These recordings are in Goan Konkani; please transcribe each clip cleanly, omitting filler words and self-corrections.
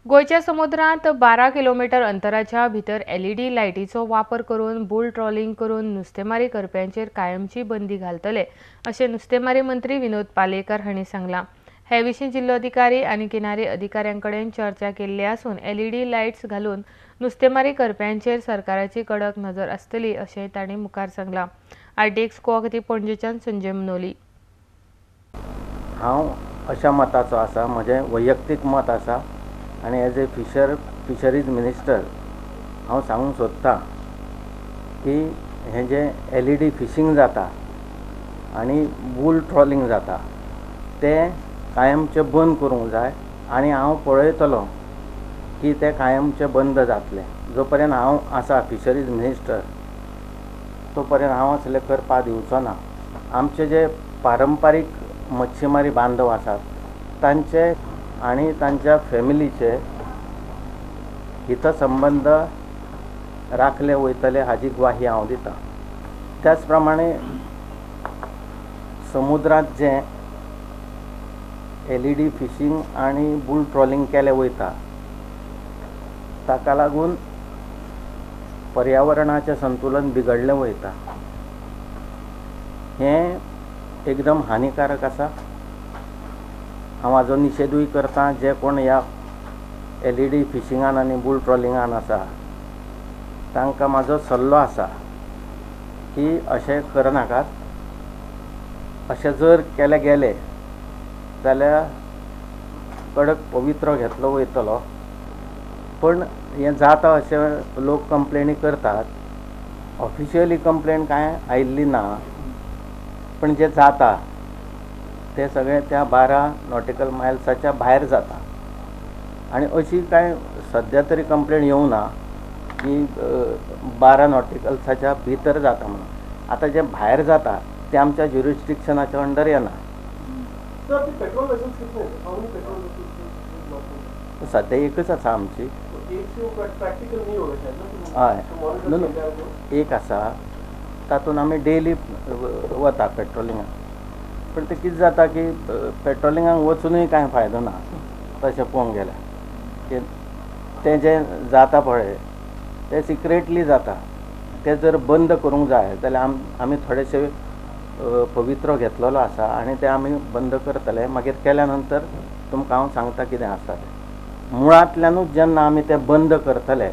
गोंयच्या समुद्रांत 12 किलोमिटर अंतराच्या भितर एलईडी लायटीचो वापर करून बुल ट्रॉलिंग करून नुस्तेमारी करप्यांचेर कायमची बंदी घालतले अशें नुस्तेमारी मंत्री विनोद पालयेकर हांणी सांगलां. हे विशीं जिल्लोधिकारी आनी किनारी अधिकाऱ्यां कडेन चर्चा केल्ली आसून एलईडी लायट्स घालून नुस्तेमारी करप्यांचेर सरकाराची कडक नजर आसतली अशें तांणी मुखार सांगलां. आरटीएक्स गोवा खातीर पणजेच्यान संजय मनोली. हांव अशा मताचो आसा, म्हजें वैयक्तीक मत आसा आनी एज ए फिशरीज मिनिस्टर हांव सांगूंक सोदतां की हें जें एलईडी फिशींग जाता आनी बूल ट्रॉलिंग जाता तें कायमचें बंद करूंक जाय आनी हांव पळयतलो की तें कायमचें बंद जातलें. जो पर्यंत हांव आसा फिशरीज मिनिस्टर तो पर्यंत हांव असलें करपाक दिवचो ना. आमचे जे पारंपारीक मच्छीमारी बांधव आसात तांचे आनी तांच्या फॅमिलीचे हितसंबंद राखले वयतले हाजी ग्वाही हांव दितां. त्याच प्रमाणे समुद्रांत जें एलईडी फिशींग आनी बुल ट्रॉलिंग केलें वयता ताका लागून पर्यावरणाचें संतुलन बिगडलें वयता. हें एकदम हानिकारक आसा. हांव हाजो निशेधूय करता. जे कोण ह्या एलईडी फिशिंगान आनी बुल ट्रॉलिंगान आसा तांकां म्हाजो सल्लो आसा की अशें करनाकात. अशें जर केलें गेलें जाल्यार कडक पवित्रो घेतलो वयतलो. पण हें जाता अशें लोक कंप्लेनी करतात. ऑफिशियली कंप्लेन कांय आयिल्ली ना, पण जें जाता ते सगळें त्या 12 नॉटिकल मायल्साच्या भायर जाता आनी अशी कांय सद्या तरी कंप्लेन येवंक ना की 12 नॉटिकल्साच्या भितर जाता म्हणून. आतां जें भायर जाता तें आमच्या ज्युरिस्डिक्शनाच्या अंडर येना. सद्या एकच आसा आमची. हय, एक आसा, तातूंत आमी डेली वता पेट्रोलिंगाक. पण तें कितें जाता की पेट्रोलिंगाक वचुनूय कांय फायदो ना. तशें पळोवंक गेल्यार की तें जें जाता पळय तें सिक्रेटली जाता. तें जर बंद करूंक जाय जाल्यार आमी थोडेशे पवित्रो घेतलेलो आसा आनी तें आमी बंद करतले. मागीर केल्या नंतर तुमकां हांव सांगता कितें आसा तें. मुळांतल्यानूच जेन्ना आमी तें बंद करतले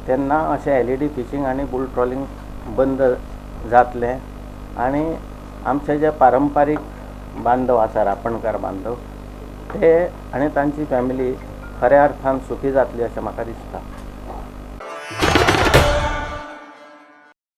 तेन्ना अशें एलईडी फिशींग आनी बुल ट्रॉलिंग बंद जातलें आनी आमचे जे पारंपारीक बांधव आसा, रापणकार बांधव, ते आनी तांची फॅमिली खऱ्या अर्थान सुखी जातली अशें म्हाका दिसता.